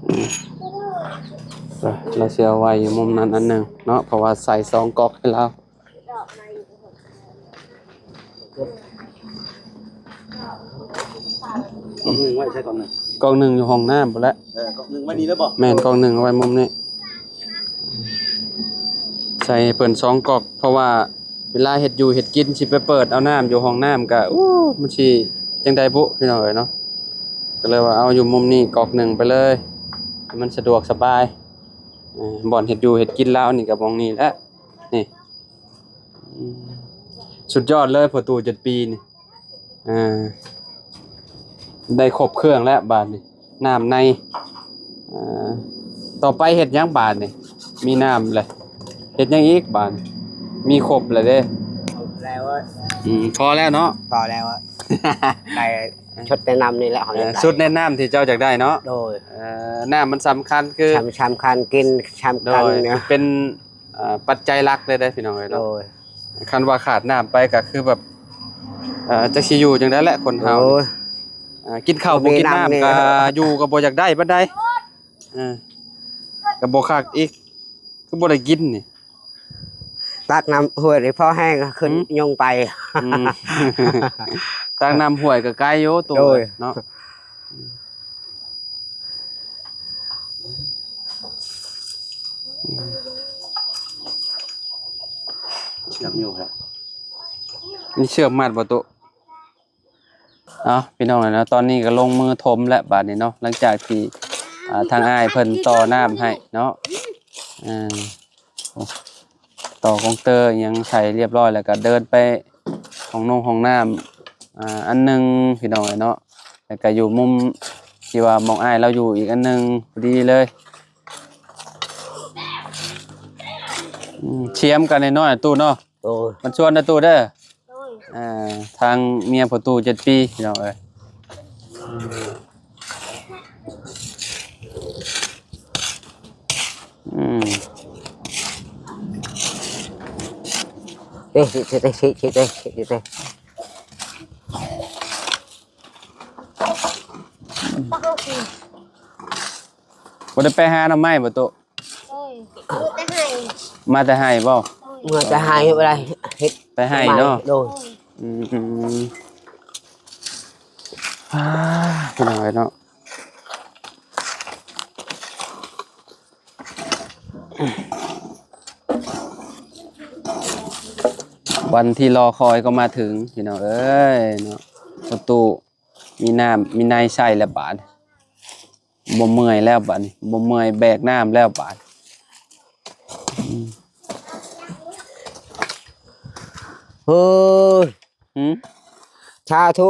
ອືມ ລາວຊິເອົາໄວ້ຢູ່ມຸມນັ້ນອັນໜຶ່ງເນາະ ເພາະວ່າໃສ່ສອງກອກໃຫ້ລາວ ກອກໜຶ່ງໄວ້ໃສ ກອກໜຶ່ງ ກອກໜຶ່ງຢູ່ຫ້ອງນ້ຳພຸ້ນແຫຼະ ເອີ ກອກໜຶ່ງໄວ້ນີ້ແລ້ວບໍ່? ແມ່ນ ກອກໜຶ່ງເອົາໄວ້ມຸມນີ້ ໃສ່ໃຫ້ເພິ່ນສອງກອກ ເພາະວ່າ ເວລາເຮັດຢູ່ເຮັດກິນ ຊິໄປເປີດເອົານ້ຳຢູ່ຫ້ອງນ້ຳກະ ໂອ້ ມັນຊິຈັ່ງໃດບຸ ພີ່ນ້ອງເອີຍເນາະ ກໍເລີຍວ່າເອົາຢູ່ມຸມນີ້ກອກໜຶ່ງໄປເລີຍ ໃຫ້ມັນສະດວກສະບາຍ ເອີ ບ່ອນເຮັດຢູ່ເຮັດກິນລາວນີ້ກໍໝ່ອງນີ້ແຫຼະ ນີ້ ອືມ ສຸດຍອດເລີຍ ພໍ່ຕູ້ເຈັດປີນີ້ ອ່າ ໄດ້ຄົບເຄື່ອງແລ້ວບາດນີ້ ນ້ຳໃນ ເອີ ຕໍ່ໄປເຮັດຫຍັງບາດນີ້? ມີນ້ຳແລ້ວ ເຮັດຫຍັງອີກບາດນີ້? ມີຄົບແລ້ວເດ້ ແລ້ວ ອືມ ພໍແລ້ວເນາະ ພໍແລ້ວ ໄດ້ຊຸດແນະນຳນີ້ແຫຼະ ເຮົາຢາກໄດ້ ຊຸດແນະນຳທີ່ເຈົ້າຢາກໄດ້ເນາະ ໂດຍ ເອີ ນ້ຳມັນສຳຄັນ ຄື ສຳ ສຳຄັນ ກິນສຳຄັນ ໂດຍ ເປັນ ເອີ ປັດໄຈຫຼັກເລີຍເດ້ ພີ່ນ້ອງເອີຍເນາະ ໂດຍ. ຄັນວ່າຂາດນ້ຳໄປກໍຄືແບບ ເອີ ຈັກຊິຢູ່ຈັ່ງໃດແຫຼະຄົນເຮົາ ໂອ້ຍ ເອີ ກິນເຂົ້າບໍ່ກິນນ້ຳ ບໍ່ມີນ້ຳນີ້ ກໍຢູ່ກໍບໍ່ຢາກໄດ້ປານໃດ ເອີ ກໍບໍ່ຄັກອີກ ຄືບໍ່ໄດ້ກິນນີ້ ຕັກນ້ຳຫ້ວຍນີ້ພໍແຮງຂຶ້ນ ຫືມ ຍົງໄປ ອືມ ຕັກນ້ຳຫ້ວຍກໍໄກຢູ່ໂຕ ໂດຍ ເນາະ. ເຊືອກຢູ່ແທ້ ມີເຊືອກມັດບໍ່ໂຕ? ເອົາ ພີ່ນ້ອງເນາະ ຕອນນີ້ກໍລົງມືຖົມແລ້ວບາດນີ້ເນາະ ຫຼັງຈາກທີ່ ອ່າ ທາງອ້າຍເພິ່ນຕໍ່ນ້ຳໃຫ້ເນາະ ອ່າ ຕໍ່ກົງເຕີຫຍັງໃສ່ຮຽບຮ້ອຍ ແລ້ວກໍເດີນໄປຫ້ອງນົງຫ້ອງນ້ຳ ອ່າ ອັນໜຶ່ງ ພີ່ນ້ອງເອີຍເນາະ ແລ້ວກໍຢູ່ມຸມທີ່ວ່າໝ່ອງອ້າຍລາວຢູ່ອີກອັນໜຶ່ງ ພໍດີເລີຍ ອືມ ສຽມກັນນ້ອຍໆ ຕູ້ເນາະ ໂອ້ຍ ມັນຊວນເດີຕູ້ເດີ ໂດຍ ອ່າ ທາງເມຍພໍ່ຕູ້ເຈັດປີ ພີ່ນ້ອງເອີຍ ອືມ ເອີ ຊິ ຊິ ຊິ ຊິ ຊິ ຊິ ບໍ່ໄດ້ໄປຫາໜໍ່ໄມ້ບໍ່ໂຕ? ໂອ້ຍ ແຕ່ໄຮ່ ມາແຕ່ໄຮ່ບໍ່? ໂອ້ຍ ເມືອແຕ່ໄຮ່ ບໍ່ໄດ້ເຮັດ ໄປໄຮ່ເນາະ ໂດຍ ອືມ ອ່າ ພີ່ນ້ອງເອີຍເນາະ ວັນທີ່ລໍຄອຍກໍມາເຖິງ ພີ່ນ້ອງເອີຍເນາະ ປະຕູ ມີນ້ຳມີໃນໃຊ້ແລ້ວບາດ ບໍ່ເມື່ອຍແລ້ວບາດນີ້ ບໍ່ເມື່ອຍແບກນ້ຳແລ້ວບາດ ອືມ ເຮີ້ຍ ຫືມ ສາທຸ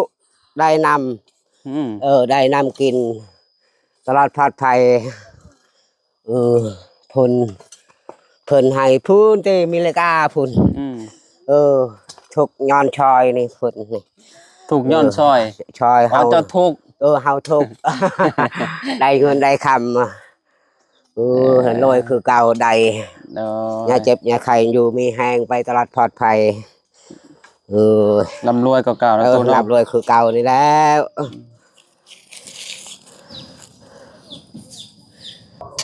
ໄດ້ນ້ຳ ອືມ ເອີ ໄດ້ນ້ຳກິນ ຕະຫຼອດປອດໄພ ເອີ ເພິ່ນ ເພິ່ນໃຫ້ພຸ້ນຕິ ເມລິກາພຸ້ນ ອືມ ເອີ ທຸກຍ້ອນຊອຍນີ້ພຸ້ນນີ້ ທຸກຍ້ອນຊອຍ ເອີ ຊອຍເຮົາ ເຈົ້າທຸກ ເອີ ເຮົາທຸກ ໄດ້ເງິນໄດ້ຄຳ ເອີ ເອີ ລວຍຄືເກົ່າ ໄດ້ ໂດຍ ຢ່າເຈັບຢ່າໄຂ້ ຢູ່ມີແຮງໄປຕະຫຼອດປອດໄພ ເອີ ລ່ຳລວຍກວ່າເກົ່າແລ້ວ ເອີ ຕູ້ເນາະ ລ່ຳລວຍຄືເກົ່ານີ້ແລ້ວ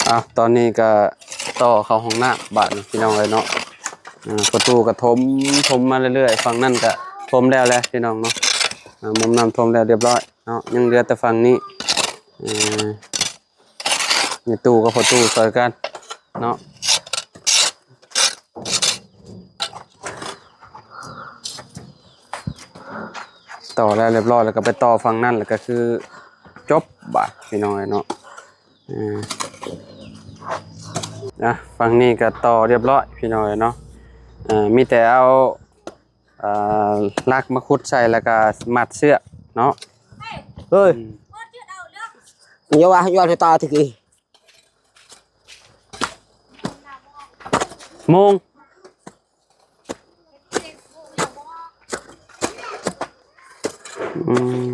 ອ່ະ ຕອນນີ້ກໍຕໍ່ເຂົ້າຫ້ອງນ້ຳບາດນີ້ ພີ່ນ້ອງເອີຍເນາະ ອ່າ ປະຕູກໍຖົມ ຖົມມາເລື້ອຍໆ ຝັ່ງນັ້ນກໍຖົມແລ້ວແຫຼະ ພີ່ນ້ອງເນາະ ອ່າ ໝ່ອງນ້ຳຖົມແລ້ວຮຽບຮ້ອຍເນາະ ຍັງເຫຼືອແຕ່ຝັ່ງນີ້ ອ່າ ແມ່ຕູ້ກັບພໍ່ຕູ້ຊ່ອຍກັນເນາະ ຕໍ່ແລ້ວຮຽບຮ້ອຍ ແລ້ວກໍໄປຕໍ່ຝັ່ງນັ້ນ ແລ້ວກໍຄືຈົບບາດ ພີ່ນ້ອງເອີຍເນາະ ເອີ ອ່ະ ຝັ່ງນີ້ກໍຕໍ່ຮຽບຮ້ອຍ ພີ່ນ້ອງເອີຍເນາະ ເອີ ມີແຕ່ເອົາ ອ່າ ຫຼັກມາຂຸດໃສ່ ແລ້ວກໍມັດເຊືອກເນາະ ເຮີ້ຍ ອືມ ຢ່າວ່າ ຢ່າວ່າຕໍ່ຕິກີ້ ໂມງ ອືມ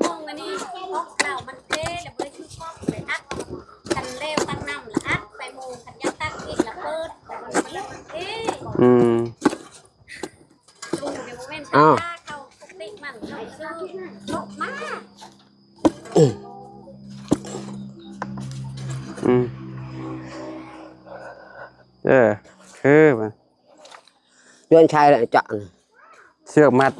ໂມງອັນນີ້ອອກແລ້ວມັນເພ ແລ້ວບໍ່ໄດ້ຖືກອອກໄປອັດ ຄັນແລ້ວຕັກນ້ຳລະອັດໄປໂມງ ຄັນຢາກຕັກອີກລະເປີດ ແຕ່ມັນເພ ອືມ ລຸງເດບໍ່ແມ່ນ ອ້າວ ເຂົາປົກກະຕິມັນເຂົາຊື້ຕົກມາ ອືມ ອືມ ເອີ ຄືມັນ ຍ້ອນຊາຍລະຈະ ເຊືອກມັດ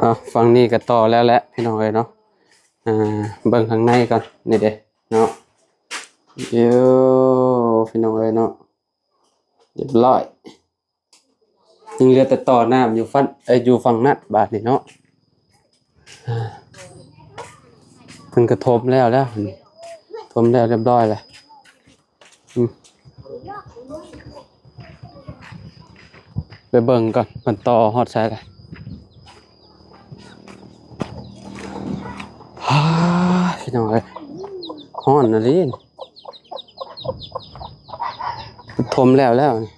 ອ່າ ຝັ່ງນີ້ກໍຕໍ່ແລ້ວແຫຼະ ພີ່ນ້ອງເອີຍເນາະ ອ່າ ເບິ່ງຂ້າງໃນກ່ອນ ນີ້ເດ້ເນາະ ໂອ້ ພີ່ນ້ອງເອີຍເນາະ ຮຽບຮ້ອຍ ຍັງເຫຼືອແຕ່ຕໍ່ນ້ຳຢູ່ຝັ່ງ ເອີ ຢູ່ຝັ່ງນັ້ນບາດນີ້ເນາະ ເພິ່ນກໍຖົມແລ້ວແລ້ວ ຖົມແລ້ວຮຽບຮ້ອຍແລ້ວ ອືມ ໄປເບິ່ງກ່ອນ ເພິ່ນຕໍ່ຮອດໃສແລ້ວ ຮາ ພີ່ນ້ອງເອີຍ ຮ້ອນອີ່ຫຼີ ຖົມແລ້ວແລ້ວນີ້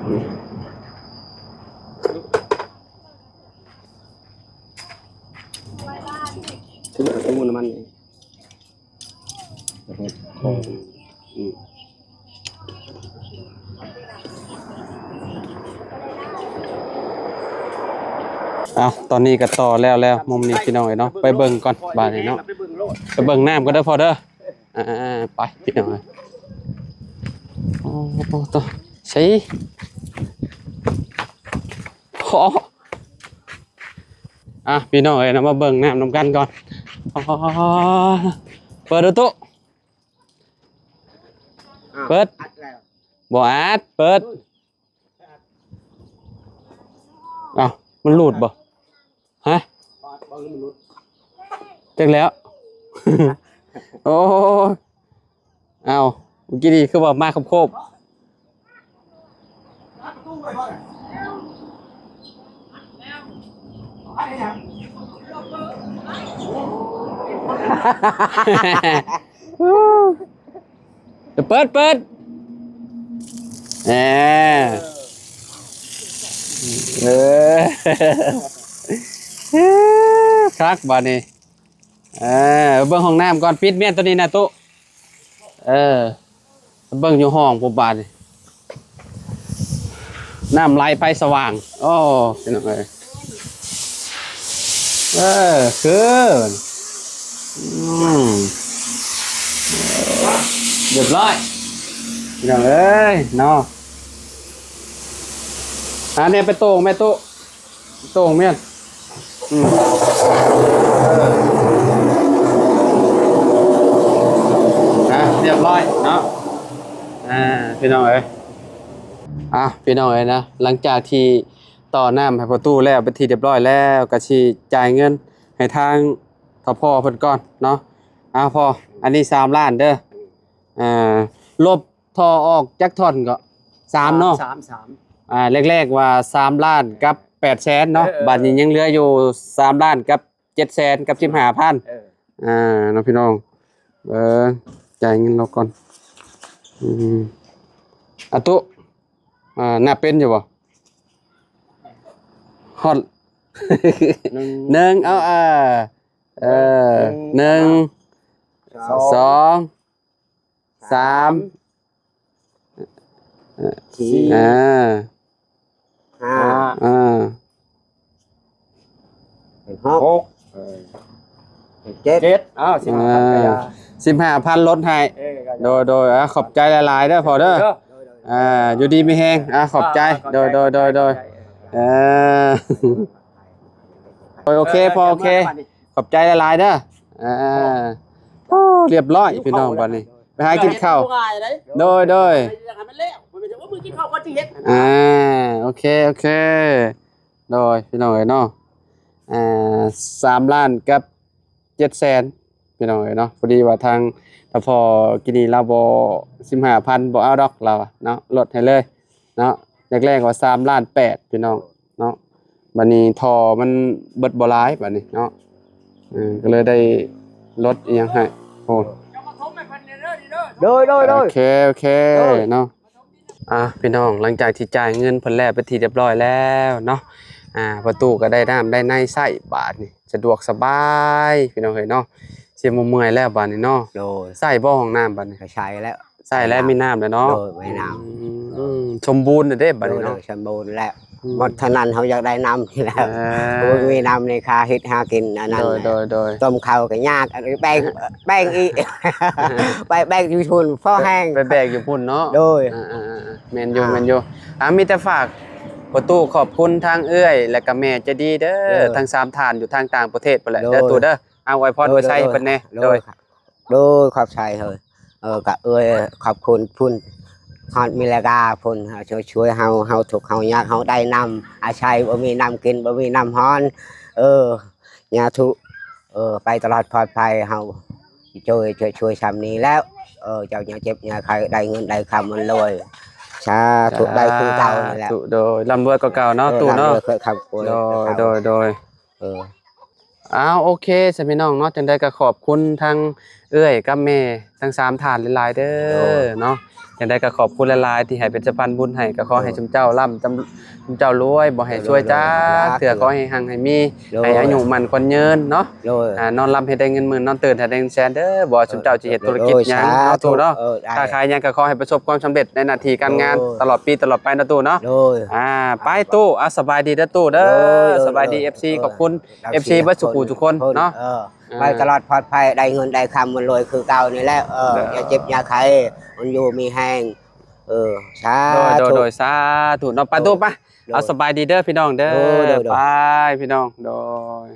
ອືມ ເອົາ ຕອນນີ້ກໍຕໍ່ແລ້ວແລ້ວ ມຸມນີ້ພີ່ນ້ອງເອີຍເນາະ ໄປເບິ່ງກ່ອນບາດນີ້ເນາະ ໄປເບິ່ງນ້ຳກ່ອນເດີພໍ່ເດີ. ອ່າ ໄປພີ່ນ້ອງເອີຍ ໂອ້ໂຕ ໃສ່ ຂໍ ອ່ະ ພີ່ນ້ອງເອີຍເນາະ ມາເບິ່ງນ້ຳນຳກັນກ່ອນ. ອໍ ເປີດດູຕຸ ເປີດ ອັດແລ້ວ ບໍ່ອັດ ເປີດ. ອ້າວ ມັນຫຼຸດບໍ່? ຮະ? ຈັກແລ້ວ. ໂອ້ຍ ອ້າວ ເມື່ອກີ້ນີ້ຄືວ່າມາຄົບໆ. ເປີດ ເປີດ ແອ ເອີ ຄັກບາດນີ້. ເອີ ເບິ່ງຫ້ອງນ້ຳກ່ອນ ປິດແມ່ນໂຕນີ້ນະຕຸ. ເອີ ເບິ່ງຢູ່ຫ້ອງພຸ້ນບາດນີ້ ນ້ຳໄຫຼໄຟສະຫວ່າງ. ໂອ້ ພີ່ນ້ອງເອີຍ ເອີ ຄື ອືມ ຮຽບຮ້ອຍ ພີ່ນ້ອງເອີຍເນາະ. ຫາແນວໄປໂຕ່ງແມ່ຕຸ ໂຕ່ງແມ່ນ ອືມ ເອີ ນະ ຮຽບຮ້ອຍເນາະ. ອ່າ ພີ່ນ້ອງເອີຍ ອ່າ ພີ່ນ້ອງເອີຍນະ ຫຼັງຈາກທີ່ຕໍ່ນ້ຳໃຫ້ພໍ່ຕູ້ແລ້ວເປັນທີ່ຮຽບຮ້ອຍແລ້ວ ກໍຊິຈ່າຍເງິນໃຫ້ທາງ ຖ້າພໍ່ເພິ່ນກ່ອນເນາະ. ອ້າວ ພໍ່ ອັນນີ້ສາມລ້ານເດີ. ອ່າ ລົບທໍ່ອອກຈັກທ່ອນເກາະ? ສາມເນາະ. ສາມ ສາມ ອ່າ ແລກໆວ່າສາມລ້ານກັບແປດແສນເນາະ. ເອີ ບາດນີ້ຍັງເຫຼືອຢູ່ສາມລ້ານກັບເຈັດແສນກັບສິບຫ້າພັນ. ເອີ ອ່າ ເນາະພີ່ນ້ອງ ເອີ ຈ່າຍເງິນລາວກ່ອນ. ອືມ ອາຕຸ ອ່າ ນັບເປັນຢູ່ບໍ່? ຮອດ ໜຶ່ງ ໜຶ່ງ ເອົາ ເອີ ເອີ ໜຶ່ງ ສອງ ສອງ ສາມ ສີ່ ອ່າ ຫ້າ ອ່າ ຫົກ ຫົກ ເອີ ເຈັດ ເຈັດ ອ້າວ ສິບຫ້າພັນ ອ່າ ກໍຢ່າ ສິບຫ້າພັນ ລົດໃຫ້. ເອີ ໂດຍ ໂດຍ ອ່າ ຂອບໃຈຫຼາຍໆເດີພໍ່ເດີ. ໂດຍ ໂດຍ ໂດຍ ອ່າ ຢູ່ດີມີແຮງ ອ່າ ຂອບໃຈ. ອ່າ ຂອບໃຈ ໂດຍ ໂດຍ ໂດຍ ຂອບໃຈ ເອີ ໂດຍ ໂອເຄ ເອີ ໂອເຄ ໂອເຄ ຂອບໃຈຫຼາຍໆເດີ. ອ່າ ໂອ້ ຮຽບຮ້ອຍພີ່ນ້ອງ ບາດນີ້ ໄປຫາກິນເຂົ້າ. ໂດຍ ໂດຍ ຢາກໃຫ້ມັນແລ້ວ ບໍ່ແມ່ນວ່າມື້ກິນເຂົ້າກ່ອນຊິເຮັດ. ອ່າ ໂອເຄ ໂອເຄ ໂດຍ ພີ່ນ້ອງເອີຍເນາະ ອ່າ ສາມລ້ານກັບເຈັດແສນ ພີ່ນ້ອງເອີຍເນາະ. ພໍດີວ່າທາງ ຖ້າພໍກິນນີ້ລາວບໍ່ ສິບຫ້າພັນ ບໍ່ເອົາດອກ ລາວວ່າເນາະ ລົດໃຫ້ເລີຍເນາະ. ແລກໆວ່າສາມລ້ານແປດ ພີ່ນ້ອງເນາະ. ບາດນີ້ທໍ່ມັນເບິດບໍ່ຫຼາຍບາດນີ້ເນາະ ເອີ ກໍເລີຍໄດ້ລົດອີ່ຫຍັງໃຫ້. ໂອ້ ໂດຍ ໂດຍ ໂດຍ ໂອເຄ ໂອເຄ ໂດຍ ເນາະ. ອ່າ ພີ່ນ້ອງ ຫຼັງຈາກທີ່ຈ່າຍເງິນເພິ່ນແລ້ວເປັນທີ່ຮຽບຮ້ອຍແລ້ວເນາະ ອ່າ ພໍ່ຕູ້ກໍໄດ້ນ້ຳໄດ້ໃນໃຊ້ ບາດນີ້ສະດວກສະບາຍ ພີ່ນ້ອງເອີຍເນາະ. ຊິບໍ່ເມື່ອຍແລ້ວບາດນີ້ເນາະ. ໂດຍ ໃຊ້ບໍ່ຫ້ອງນ້ຳບາດນີ້? ກໍໃຊ້ແລ້ວ ໃຊ້ແລ້ວ ມີນ້ຳແລ້ວເນາະ. ໂດຍ ມີນ້ຳ ອືມ ສົມບູນແລ້ວເດ້ບາດນີ້ເນາະ. ໂດຍ ສົມບູນແລ້ວ ອືມ ໝົດເທົ່ານັ້ນເຮົາຢາກໄດ້ນ້ຳນີ້ແຫຼະ. ເອີ ບໍ່ມີນ້ຳນີ້ຄ່າເຮັດຫາກິນອັນນັ້ນ. ໂດຍ ໂດຍ ໂດຍ ຕົ້ມເຂົ້າກໍຍາກ ອັນນີ້ແປ້ງ ແປ້ງອີກ ໄປແບກຢູ່ພຸ້ນພໍແຮງ ໄປແບກຢູ່ພຸ້ນເນາະ. ໂດຍ ອ່າໆໆ ແມ່ນຢູ່ ອ່າ ແມ່ນຢູ່. ອ່າ ມີແຕ່ຝາກພໍ່ຕູ້ຂອບຄຸນທາງເອື້ອຍ ແລະກະແມ່ໃຈດີເດີ ໂດຍ ທັງສາມທ່ານຢູ່ທາງຕ່າງປະເທດພຸ້ນແຫຼະ ໂດຍ ເດີຕູ້ເດີ. ອາ ອວຍພອນ ໂດຍ ໄປໃສ່ ໂດຍ ເພິ່ນແດ່. ໂດຍ ໂດຍ ໂດຍ ຂອບໃຈເຮີ້. ເອີ ກະເອື້ອຍຂອບຄຸນພຸ້ນ ຮອດເມລິກາພຸ້ນ ເຮົາຊ່ວຍ ຊ່ວຍເຮົາ ເຮົາທຸກເຮົາຍາກ ເຮົາໄດ້ນ້ຳອາໄສ ບໍ່ມີນ້ຳກິນ ບໍ່ມີນ້ຳຮອນ. ເອີ ຍາທຸ ເອີ ໄປຕະຫຼອດປອດໄພ ເຮົາຊ່ວຍ ຊ່ວຍ ຊ່ວຍຊ່ຳນີ້ແລ້ວ. ເອີ ເຈົ້າຢ່າເຈັບຢ່າໄຂ້ ໄດ້ເງິນໄດ້ຄຳມັນລວຍ ສາທຸ ສາທຸ ໄດ້ຄືເກົ່ານີ້ແຫຼະ. ໂດຍ ລ່ຳລວຍກວ່າເກົ່າເນາະ ເອີ ຕູ້ເນາະ. ລ່ຳລວຍຄືຄຳ ໂດຍ ໂໂດຍ ໂດຍ ເອີ ອ້າວ ໂອເຄ ສະພີ່ນ້ອງເນາະ ຈັ່ງໃດກໍຂອບຄຸນທາງ ເອື້ອຍກັບແມ່ທັງສາມທ່ານຫຼາຍໆເດີ ໂດຍ ເນາະ. ຈັ່ງໃດກໍຂອບຄຸນຫຼາຍໆທີ່ໃຫ້ເປັນສະພານບຸນໃຫ້ ກໍຂໍໃຫ້ ໂດຍ ຊຸມເຈົ້າລ່ຳ ຊຸມເຈົ້າລວຍ ບໍ່ໃຫ້ຊວຍຈັກເທື່ອ ໂດຍ ຂໍໃຫ້ຮັ່ງໃຫ້ມີ ໂດຍ ໃຫ້ອາຍຸໝັ້ນຂວັນຍືນເນາະ ໂດຍ ອ່າ ນອນຫຼັບໃຫ້ໄດ້ເງິນໝື່ນ ນອນຕື່ນໃຫ້ໄດ້ເງິນແສນເດີ. ບໍ່ວ່າ ໂດຍ ຊຸມເຈົ້າຊິເຮັດທຸລະກິດຫຍັງເນາະ ໂດຍ ສາທຸ ຕູ້ເນາະ ເອີ ໄດ້ ຄ້າຂາຍຫຍັງກໍຂໍໃຫ້ປະສົບຄວາມສຳເລັດໃນໜ້າທີ່ການງານ ໂດຍ ຕະຫຼອດປີຕະຫຼອດໄປເນາະ ຕູ້ເນາະ ໂດຍ ອ່າ ໄປຕູ້ ອ່າ ສະບາຍດີເດີຕູ້ເດີ ໂດຍ ເອີ ສະບາຍດີ ເອັຟຊີ ເອີ ຂອບຄຸນ ເອີ ເອັຟຊີ ເບິດສູ່ຜູ້ທຸກຄົນເນາະ ເອີ ອ່າ ໄປຕະຫຼອດປອດໄພ ໄດ້ເງິນໄດ້ຄຳ ມັນລວຍຄືເກົ່ານີ້ແຫຼະ ເອີ ເອີ ຢ່າເຈັບຢ່າໄຂ້ ມັນຢູ່ມີແຮງ ເອີ ສາທຸ ໂດຍ ໂດຍ ໂດຍ ສາທຸເນາະ ໄປຕູ້ໄປ ໂດຍ ເອົາ ສະບາຍດີເດີພີ່ນ້ອງເດີ ໂດຍ ໂດຍ ໂດຍ ໄປພີ່ນ້ອງ ໂດຍ.